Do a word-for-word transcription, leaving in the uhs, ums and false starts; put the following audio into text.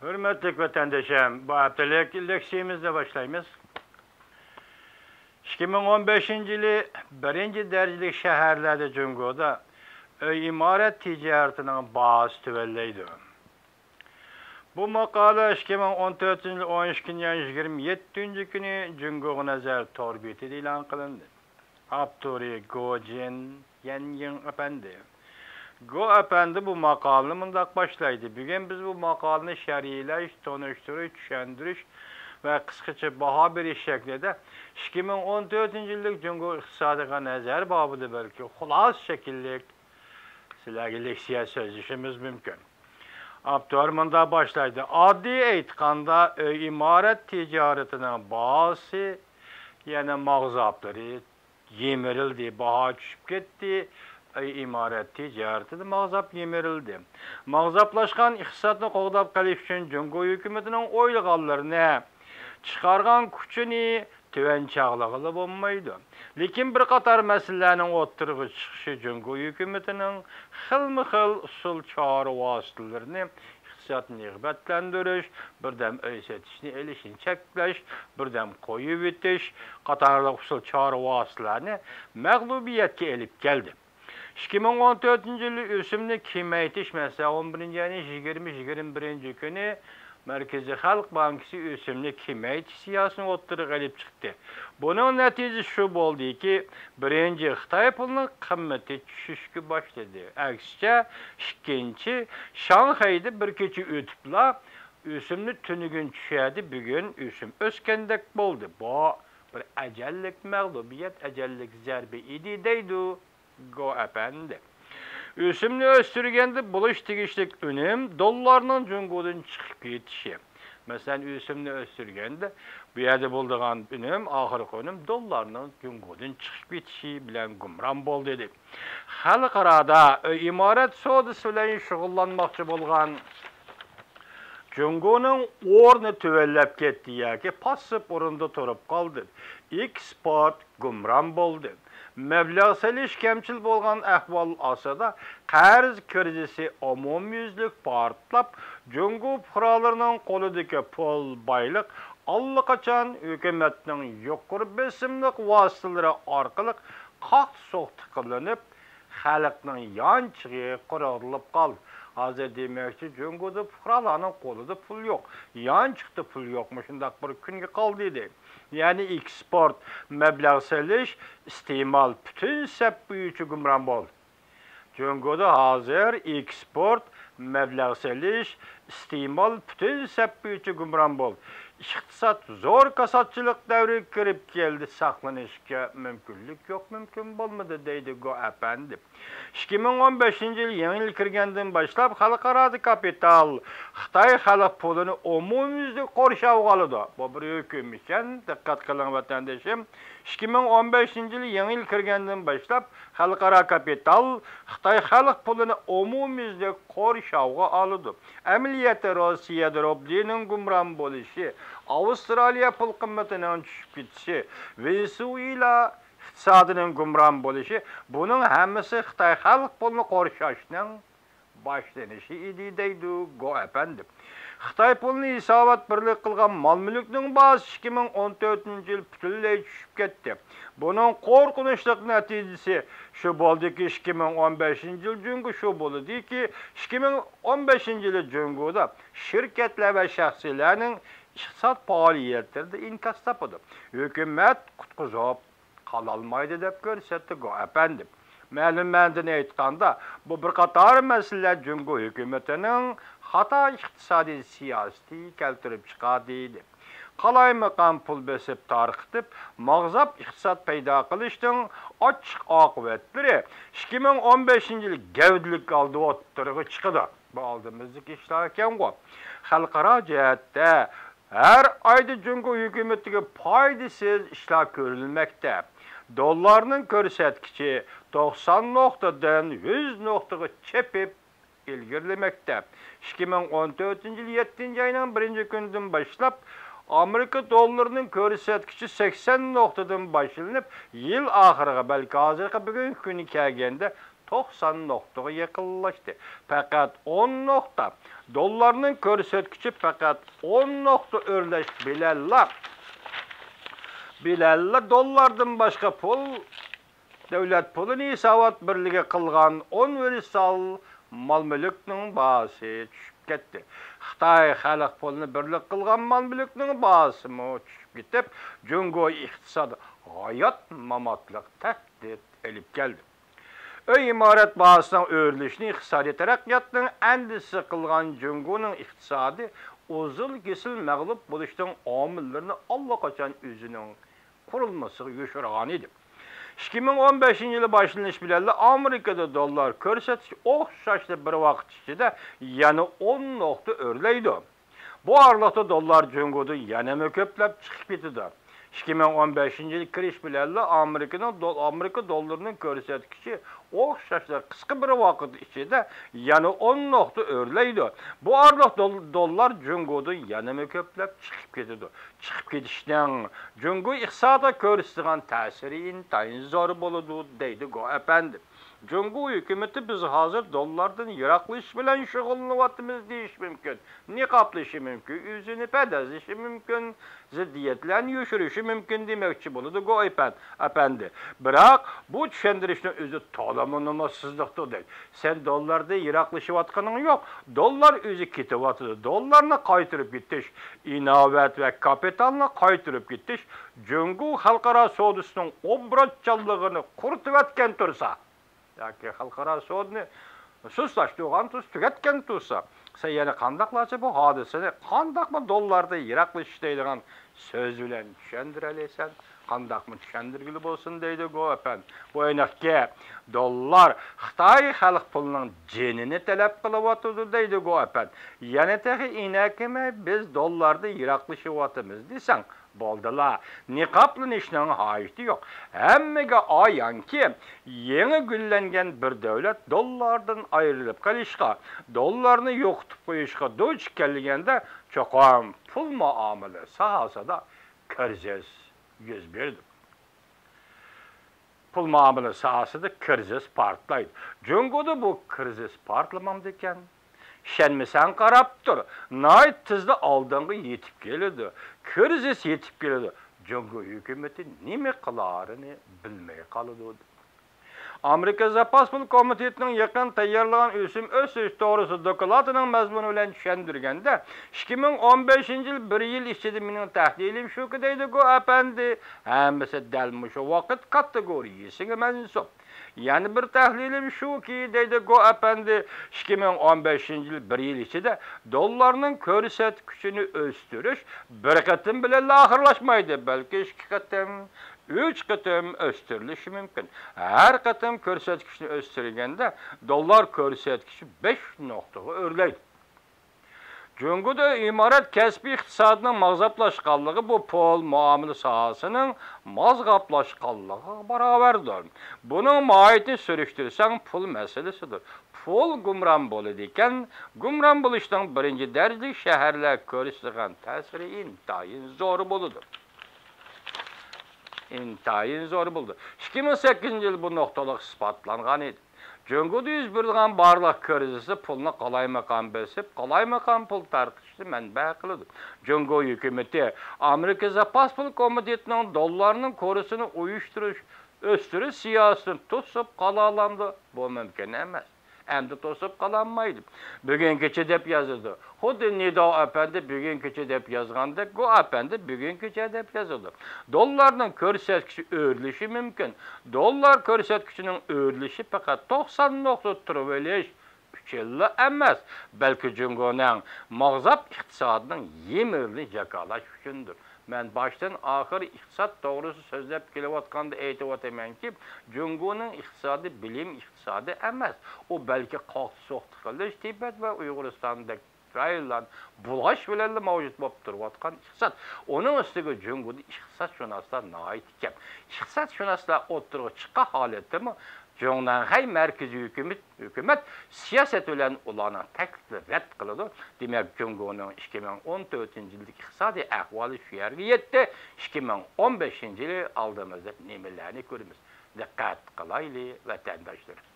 ھۆرمەتلىك ۋەتەندىشىم، بۇ ھەپتىلىك لېكسىيىمىزنى باشلايمىز. ئىككى مىڭ ئون بەشىنچى يىلى بىرىنچى دەرىجىلىك شەھەرلەردە جۇڭگودا ئۆي ئىمارەت تىجارىتىنىڭ باھاسى تۆۋەنلەيدۇ. بۇ ماقالە ئىككى مىڭ ئون تۆتىنچى يىل ئون ئىككىنچى ئاينىڭ يىگىرمە يەتتىنچى كۈنى جۇڭگوغا نەزەر تور بېتىدە ئېلان قىلىندى. ئاپتورى گو جىن يەنيىڭ ئەپەندى. گو ئەپەندى بۇ ماقالىنى مۇنداق باشلايدۇ: بۈگۈن بىز بۇ ماقالىنى شەرھلەش، تونۇشتۇرۇش، چۈشەندۈرۈش ۋە قىسقىچە باھا بېرىش شەكلىدە ئىككى مىڭ ئون تۆتىنچى يىللىق جۇڭگو ئىقتىسادىغا نەزەر بابىدا بەلكى خۇلاسە شەكىللىك سىلەرگە لېكسىيە سۆزلىشىمىز مۇمكىن. ئاپتور مۇنداق باشلايدۇ: ئاددىي ئېيتقاندا، ئۆي ئىمارەت تىجارىتىنىڭ باھاسى، يەنى ماغزاپلىرى يىمىرىلدى، باھا چۈشۈپ كەتتى. ئۆي ئىمارەت تىجارىتىدە ماغزاپ يىمىرىلدى. ماغزاپلاشقان ئىقتىسادنى قوغداپ قېلىش ئۈچۈن جۇڭگو ھۆكۈمىتىنىڭ ئويلىغانلىرىنى، چىقارغان كۈچىنى تۆۋەن چاغلىغىلى بولمايدۇ. لېكىن بىر قاتار مەسىلىلەرنىڭ ئوتتۇرىغا چىقىشى جۇڭگو ھۆكۈمىتىنىڭ خىلمۇ خىل ئۇسۇل، چارە ۋاسىتىلىرىنى ئىقتىسادنى رىغبەتلەندۈرۈش، بىردەم ئۆي سېتىشنى ئېلىشنى چەكلەش، بىردەم قويۇۋېتىش قاتارلىق ئۇسۇل، چارە ۋاسىتىلەرنى مەغلۇبىيەتكە ئېلىپ كەلدى. ئىككى مىڭ ئون تۆتىنچى يىلى ئۆسۈمنى كېمەيتىش، مەسىلەن، ئون بىرىنچى ئاينىڭ يىگىرمە، يىگىرمە بىرىنچى كۈنى مەركىزىي خەلق بانكىسى ئۆسۈمنى كېمەيتىش سىياسىتىنى ئوتتۇرىغا ئېلىپ چىقتى. بۇنىڭ نەتىجىسى شۇ بولدىكى، بىرىنچى، خىتاي پۇلىنىڭ قىممىتى چۈشۈشكە باشلىدى. ئەكسىچە، ئىككىنچى، شاڭخەيدە بىر كېچە ئۆتۈپلا ئۆسۈمنى تۈنۈگۈن چۈشەردى، بۈگۈن ئۆسۈم ئۆسكەندەك بولدى. بۇ بىر ئەجەللىك مەغلۇبىيەت، ئەجەللىك زەربە ئىدى، دەيدۇ گو ئەپەندى. ئۆسۈمنى ئۆستۈرگەندە بولۇش تېگىشلىك ئۈنۈم دوللارنىڭ جۇڭگودىن چىقىپ كېتىشى. مەسىلەن، ئۆسۈمنى ئۆستۈرگەندە بۇ يەردە بولىدىغان ئۈنۈم، ئاخىرقى ئۈنۈم دوللارنىڭ جۇڭگودىن چىقىپ كېتىشى بىلەن گۇمران بولدى، دېدى. خەلقئارادا ئۆي ئىمارەت سودىسى بىلەن شۇغۇللانماقچى بولغان جۇڭگونىڭ ئورنى تۆۋەنلەپ كەتتى ياكى پاسسىپ ئورۇندا تۇرۇپ قالدى. ئېكسپورت گۇمران بولدى. مەبلەغ سېلىش كەمچىل بولغان ئەھۋال ئاستىدا، قەرز كىرىزىسى ئومۇميۈزلۈك پارتلاپ، جۇڭگو پۇقرالىرىنىڭ قولىدىكى پۇل، بايلىق ئاللىقاچان ھۆكۈمەتنىڭ يۇقىرى بېسىملىق ۋاسىتىلىرى ئارقىلىق قاقتى-سوقتى قىلىنىپ، خەلقنىڭ يانچۇقى قۇرۇلۇپ قالدى. ھازىر دېمەكچى، جۇڭگودا پۇقرالارنىڭ قولىدا پۇل يوق، يانچۇقتا پۇل يوق، مۇشۇنداق بىر كۈنگە قالدى، دېدى. يەنى ئېكسپورت، مەبلەغ سېلىش، ئىستېمال پۈتۈن سەپ بويىچە گۇمران بولدى. جۇڭگودا ھازىر ئېكسپورت، مەبلەغ سېلىش، ئىستېمال پۈتۈن سەپ بويىچە گۇمران بولدى. ئىقتىساد زور كاساتچىلىق دەۋرىگە كىرىپ كەلدى، ساقلىنىشقا مۇمكىنلىك يوق، مۇمكىن بولمىدى، دەيدۇ گو ئەپەندى. ئىككى مىڭ ئون بەشىنچى يىل يېڭى يىل كىرگەندىن باشلاپ، خەلقئارادا كاپىتال خىتاي خەلق پۇلىنى ئومۇميۈزلۈك قورشاۋغا ئالىدۇ. بۇ بىر ھۆكۈم ئىكەن، دىققەت قىلىڭ، ۋەتەندىشىم. ئىككى مىڭ ئون بەشىنچى يىل يېڭى يىل كىرگەندىن باشلاپ، خەلقئارا كاپىتال خىتاي خەلق پۇلىنى ئومۇميۈزلۈك قورشاۋغا ئالىدۇ. ئەمەلىيەتتە، روسىيەدە روبلىنىڭ گۇمران بولۇشى، ئاۋسترالىيە پۇل قىممىتىنىڭ چۈشۈپ كېتىشى، ۋېنېسۇېلا ئىقتىسادىنىڭ گۇمران بولۇشى، بۇنىڭ ھەممىسى خىتاي خەلق پۇلىنى قورشاشنىڭ باشلىنىشى ئىدى، دەيدۇ گو ئەپەندى. خىتاي پۇلىنى ھېسابات بىرلىكى قىلغان مال-مۈلۈكنىڭ باھاسى ئىككى مىڭ ئون تۆتىنچى يىل پۈتۈنلەي چۈشۈپ كەتتى. بۇنىڭ قورقۇنچلۇق نەتىجىسى شۇ بولدىكى، ئىككى مىڭ ئون بەشىنچى يىل جۇڭگو شۇ بولىدىكى، ئىككى مىڭ ئون بەشىنچى يىلى جۇڭگودا شىركەتلەر ۋە شەخسلەرنىڭ ئىقتىساد پائالىيەتلىرىدە ئىنكاس تاپىدۇ. ھۆكۈمەت قۇتقۇزۇپ قالالمايدۇ، دەپ كۆرسەتتى گو ئەپەندى. مەلۇم مەنىدىن ئېيتقاندا، بۇ بىر قاتار مەسىلىلەر جۇڭگو ھۆكۈمىتىنىڭ خاتا ئىقتىسادىي سىياسىتى كەلتۈرۈپ چىقاردى، دېدى. قالايمىقان پۇل بېسىپ تارقىتىپ، ماغزاپ ئىقتىساد پەيدا قىلىشنىڭ ئاچچىق ئاقىۋەتلىرى ئىككى مىڭ ئون بەشىنچى يىل گەۋدىلىك ھالدا ئوتتۇرىغا چىقىدۇ. بۇ ئالدىمىزدىكى ئىشلار ئىكەنغۇ. خەلقئارا جەھەتتە ھەر ئايدا جۇڭگو ھۆكۈمىتىگە پايدىسىز ئىشلار كۆرۈلمەكتە. دوللارنىڭ كۆرسەتكۈچى توقسان نۇقتىدىن يۈز نۇقتىغا چېپىپ ئىلگىرىلىمەكتە. ئىككى مىڭ ئون تۆتىنچى يىل يەتتىنچى ئاينىڭ بىرىنچى كۈنىدىن باشلاپ، ئامېرىكا دوللىرىنىڭ كۆرسەتكۈچى سەكسەن نۇقتىدىن باشلىنىپ، يىل ئاخىرىغا، بەلكى ھازىرقى بۈگۈنكى كۈنى كەلگەندە، توقسان نۇقتىغا يېقىنلاشتى. پەقەت ئون نۇقتا. دوللارنىڭ كۆرسەتكۈچى پەقەت ئون نۇقتا ئۆرلەش بىلەنلا، بىلەنلا دوللاردىن باشقا پۇل، دۆلەت پۇلىنى ھېسابات بىرلىكى قىلغان ئون ۋىرسال مال-مۈلۈكنىڭ باھاسى چۈشۈپ كەتتى. خىتاي خەلق پۇلىنى بىرلىك قىلغان مال-مۈلۈكنىڭ باھاسىمۇ چۈشۈپ كېتىپ، جۇڭگو ئىقتىسادى ھايات-ماماتلىق تەھدىت ئېلىپ كەلدى. ئۆي ئىمارەت باھاسىنىڭ ئۆرلىشىنى ئىقتىسادىي تەرەققىياتنىڭ ئەندىزىسى قىلغان جۇڭگونىڭ ئىقتىسادى ئۇزۇل-كېسىل مەغلۇپ بولۇشنىڭ ئامىللىرىنى ئاللىقاچان ئۆزىنىڭ قۇرۇلمىسىغا يوشۇرغان ئىدى. ئىككى مىڭ ئون بەشىنچى يىلى باشلىنىشى بىلەنلا ئامېرىكىدا دوللار كۆرسەتكۈچى ئوخشاشلا بىر ۋاقىت ئىچىدە يەنە ئون نۇقتا ئۆرلەيدۇ. بۇ ئارىلىقتا دوللار جۇڭگودىن يەنىمۇ كۆپلەپ چىقىپ كېتىدۇ. ئىككى مىڭ ئون بەشىنچى يىل كىرىش بىلەنلا ئامېرىكىنىڭ دول-، ئامېرىكا دوللىرىنىڭ كۆرسەتكۈچى ئوخشاشلا قىسقا بىر ۋاقىت ئىچىدە يەنە ئون نۇقتا ئۆرلەيدۇ. بۇ ئارىلىق دول-، دوللار جۇڭگودىن يەنىمۇ كۆپلەپ چىقىپ كېتىدۇ. چىقىپ كېتىشنىڭ جۇڭگو ئىقتىسادىغا كۆرسىتىدىغان تەسىرى ئىنتايىن زور بولىدۇ، دەيدۇ گو ئەپەندى. جۇڭگو ھۆكۈمىتى بىز ھازىر دوللاردىن يىراقلىشىش بىلەن شۇغۇللىنىۋاتىمىز دېيىشى مۇمكىن، نىقابلىشى مۇمكىن، ئۆزىنى پەدەزلىشى مۇمكىن، زىددىيەتلەرنى يوشۇرۇشى مۇمكىن دېمەكچى بولىدۇ گو ئەپەن-، ئەپەندى. بىراق بۇ چۈشەندۈرۈشنىڭ ئۆزى تولىمۇ نومۇسسىزلىقتۇر دەيدۇ. سەن دوللاردىن يىراقلىشىۋاتقىنىڭ يوق. دوللار ئۆزى كېتىۋاتىدۇ. دوللارنى قايتۇرۇپ كېتىش، ئىناۋەت ۋە كاپىتالنى قايتۇرۇپ كېتىش جۇڭگو خەلقئارا سودىسىنىڭ ئوبراچچانلىقىنى قۇرۇتۇۋەتكەن تۇرسا، ياكى خەلقئارا سودىنى سۇسلاشتۇرغان تۇرسا، تۈگەتكەن تۇرسا، سەن يەنە قانداقلارچە بۇ ھادىسىنى، قانداقمۇ دوللاردىن يىراقلىشىش دەيدىغان سۆز بىلەن چۈشەندۈرەلەيسەن؟ قانداقمۇ چۈشەندۈرگىلى بولسۇن دەيدۇ گو ئەپەن. بۇ ئېنىقكى، دوللار خىتاي خەلق پۇلىنىڭ جېنىنى تەلەپ قىلىۋاتىدۇ دەيدۇ گو ئەپەن. يەنە تېخى ئىنەكىمەي بىز دوللاردىن يىراقلىشىۋاتىمىز دېسەڭ، بولدىلا، نىقابلىنىشنىڭ ھاجىتى يوق. ھەممىگە ئايانكى، يېڭى گۈللەنگەن بىر دۆلەت دوللاردىن ئايرىلىپ قېلىشقا، دوللارنى يوقىتىپ قويۇشقا دۇچ كەلگەندە، چوقۇم پۇل مۇئامىلە ساھەسىدە كىرىزىس يۈز بېرىدۇ. پۇل مۇئامىلە ساھەسىدە كىرىزىس پارتلايدۇ. جۇڭگودا بۇ كىرىزىس پارتلىمامدىكەن؟ ئىشەنمىسەڭ قاراپ تۇر، ناھايىتى تېزلا ئالدىڭغا يېتىپ كېلىدۇ. كىرىزىس يېتىپ كېلىدۇ. جۇڭگو ھۆكۈمىتى نېمە قىلارىنى بىلمەي قالىدۇ. ئامېرىكا زاپاس پۇل كومىتېتىنىڭ يېقىندا تەييارلىغان ئۆسۈم ئۆسۈش توغرىسىدا دوكلاتىنىڭ مەزمۇنى بىلەن چۈشەندۈرگەندە، ئىككى مىڭ ئون بەشىنچى يىل بىر يىل ئىچىدە مېنىڭ تەھلىلىم شۇكى دەيدۇ گو ئەپەندى، ھەممىسى دەل مۇشۇ ۋاقىت كاتېگورىيىسىگە مەنسۇپ. يەنە بىر تەھلىلىم شۇكى، دەيدۇ گو ئەپەندى، ئىككى مىڭ ئون بەشىنچى يىل بىر يىل ئىچىدە دوللارنىڭ كۆرسەتكۈچىنى ئۆستۈرۈش بىر قېتىم بىلەنلا ئاخىرلاشمايدۇ، بەلكى ئىككى قېتىم، ئۈچ قېتىم ئۆستۈرۈلۈشى مۇمكىن. ھەر قېتىم كۆرسەتكۈچنى ئۆستۈرگەندە، دوللار كۆرسەتكۈچى بەش نۇقتىغا ئۆرلەيدۇ. جۇڭگودا ئىمارەت كەسپىي ئىقتىسادىنىڭ ماغزاپلاشقانلىقى بۇ پۇل مۇئامىلە ساھەسىنىڭ ماغزاپلاشقانلىقىغا باراۋەردۇر. بۇنىڭ ماھىيىتىنى سۈرۈشتۈرسەڭ، پۇل مەسىلىسىدۇر. پۇل گۇمران بولىدىكەن، گۇمران بولۇشنىڭ بىرىنچى دەرىجىلىك شەھەرلەرگە كۆرسىتىدىغان تەسىرى ئىنتايىن زور بولىدۇ. ئىنتايىن زور بولىدۇ. ئىككى مىڭ سەككىزىنچى يىل بۇ نۇقتىلىق ئىسپاتلانغان ئىدى. جۇڭگودا يۈز بېرىدىغان بارلىق كىرىزىسى پۇلنى قالايمىقان بېسىپ، قالايمىقان پۇل تارقىتىشنى مەنبە قىلىدۇ. جۇڭگو ھۆكۈمىتى ئامېرىكا زاپاس پۇل كومىتېتىنىڭ دوللارنىڭ كۇرسىنى ئۇيۇشتۇرۇش، ئۆستۈرۈش سىياسىتىنى توسۇپ قالالامدۇ؟ بۇ مۇمكىن ئەمەس. ئەمدى توسۇپ قالالمايدۇ. بۈگۈنكىچە دەپ يازىدۇ. خۇددى نىدا ئەپەندى بۈگۈنكىچە دەپ يازغاندەك، گو ئەپەندى بۈگۈنكىچە دەپ يازىدۇ. دوللارنىڭ كۆرسەتكۈچى ئۆرلىشى مۇمكىن. دوللار كۆرسەتكۈچىنىڭ ئۆرلىشى پەقەت توقسان نۇقتا تۇرۇۋېلىش ئۈچۈنلا ئەمەس، بەلكى جۇڭگونىڭ ماغزاپ ئىقتىسادىنىڭ يىمىرىلىشىنى جاكارلاش ئۈچۈندۇر. مەن باشتىن ئاخىر ئىقتىساد توغرىسىدا سۆزلەپ كېلىۋاتقاندا ئېيتىۋاتىمەنكى، جۇڭگونىڭ ئىقتىسادى بىلىم ئىقتىسادى ئەمەس. ئۇ بەلكى قاقتى-سوقتى قىلىش، تىبەت ۋە ئۇيغۇرىستاندەك رايونلارنى بۇلغاش بىلەنلا مەۋجۇت بولۇپ تۇرۇۋاتقان ئىقتىساد. ئۇنىڭ ئۈستىگە جۇڭگودا ئىقتىسادشۇناسلار ناھايىتى كەم. ئىقتىسادشۇناسلار ئوتتۇرىغا چىققان ھالەتتىمۇ، جۇڭنەنخەي مەركىزىي ھۆكۈمەت، ھۆكۈمەت سىياسەت بىلەن ئۇلارنىڭ تەكلىپىنى رەت قىلىدۇ. دېمەك، جۇڭگونىڭ ئىككى مىڭ ئون تۆتىنچى يىلدىكى ئىقتىسادىي ئەھۋالى شۇ يەرگە يەتتى. ئىككى مىڭ ئون بەشىنچى يىلى ئالدىمىزدا نېمىلەرنى كۆرىمىز؟ دىققەت قىلايلى، ۋەتەنداشلىرىم.